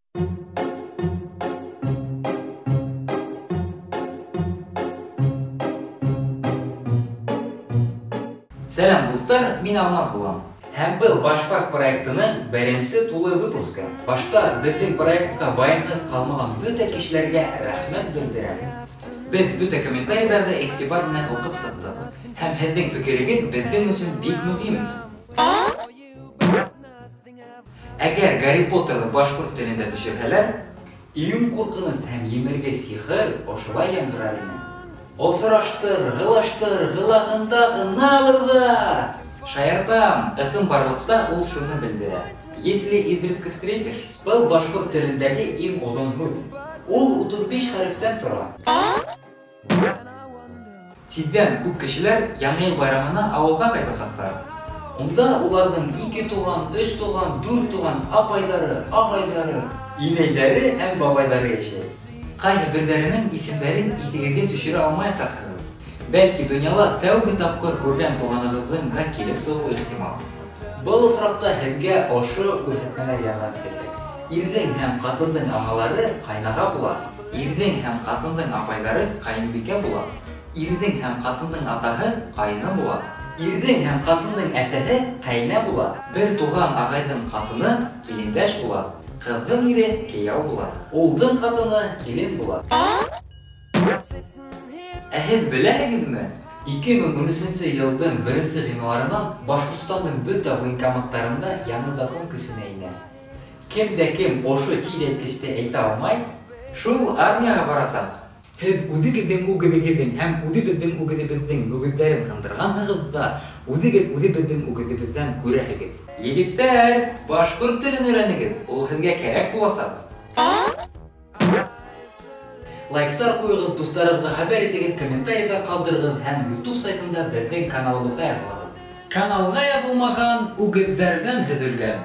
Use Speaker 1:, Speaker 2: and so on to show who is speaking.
Speaker 1: Сәләм, дуҫтар, мин Алмаз булам. Һәм был Башфак проектының беренсе тулы выпускы. Башта беҙҙең проектҡа вайымһыҙ ҡалмаған бөтә кешеләргә рәхмәт белдерәм. Беҙ бөтә комментарийҙарҙы иғтибар менән уҡып сыҡтыҡ. Һәм һеҙҙең фекерегеҙ беҙҙең өсөн бик мөһим. Әгәр Гарри Поттерҙы башҡорт телендә төшөрһәләр, иң ҡурҡыныс һәм емерге сихыр ошолай яңғырар ине. Осраштыр, ғылаштыр, ғылағында ғыналыр ҙа. Шаяртам, ысынбарлыҡта ул шуны белдерә. Если изредка встретишь, был башҡорт телендәге иң оҙон һүҙ. Ул 35 хәрефтән тора. Тиҙҙән күп кешеләр Яңы йыл байрамына ауылға ҡайтасаҡтар. Унда уларҙың 2 туған, 3 туған, 4 туған апайҙары, ағайҙары, инәйҙәре һәм бабайҙары йәшәй. Ҡайһы берҙәренең исемдәрен иҫегеҙгә төшөрә алмаясаҡһығыҙ. Бәлки донъяла тәүге тапҡыр күргән туғанығыҙҙың да килеп сығыуы ихтимал. Был осраҡта һеҙгә ошо күрһәтмәләр ярҙам итәсәк. Ирҙең һәм ҡатындың ағалары ҡайнаға була, ирҙең һәм ҡатындың апайҙары ҡайынбикә була, ирҙең һәм ҡатындың атаһы ҡайны була, ирҙең һәм ҡатындың әсәһе ҡәйнә була, бер туған ағайҙың ҡатыны килендәш була, ҡыҙҙың ире кейәү була, улдың ҡатыны килен була. Ә һеҙ беләһегеҙме? 2013 йылдың 1 ғинуарынан Башҡортостандың бөтә военкоматтарында яңы закон көсөнә инә. Кем дә кем ошо тиҙәйткесте әйтә алмай, шул армияға барасаҡ. Һеҙ үҙегеҙҙең үгеҙегеҙҙең һәм үҙебеҙҙең үгеҙебеҙҙең мөгөҙҙәрен һындырғанһығыҙ ҙа, үҙегеҙ үҙебеҙҙең үгеҙебеҙҙән күрәһегеҙ. Егеттәр, башҡорт телен өйрәнегеҙ, ул һеҙгә кәрәк буласаҡ. Лайктар ҡуйығыҙ, дуҫтарығыҙға хәбәр итегеҙ, комментарийҙар ҡалдырығыҙ һәм YouTube сайтында беҙҙең каналыбыҙға яҙылығыҙ. Каналға яҙылмаған үгеҙҙәрҙән һөҙөлгән.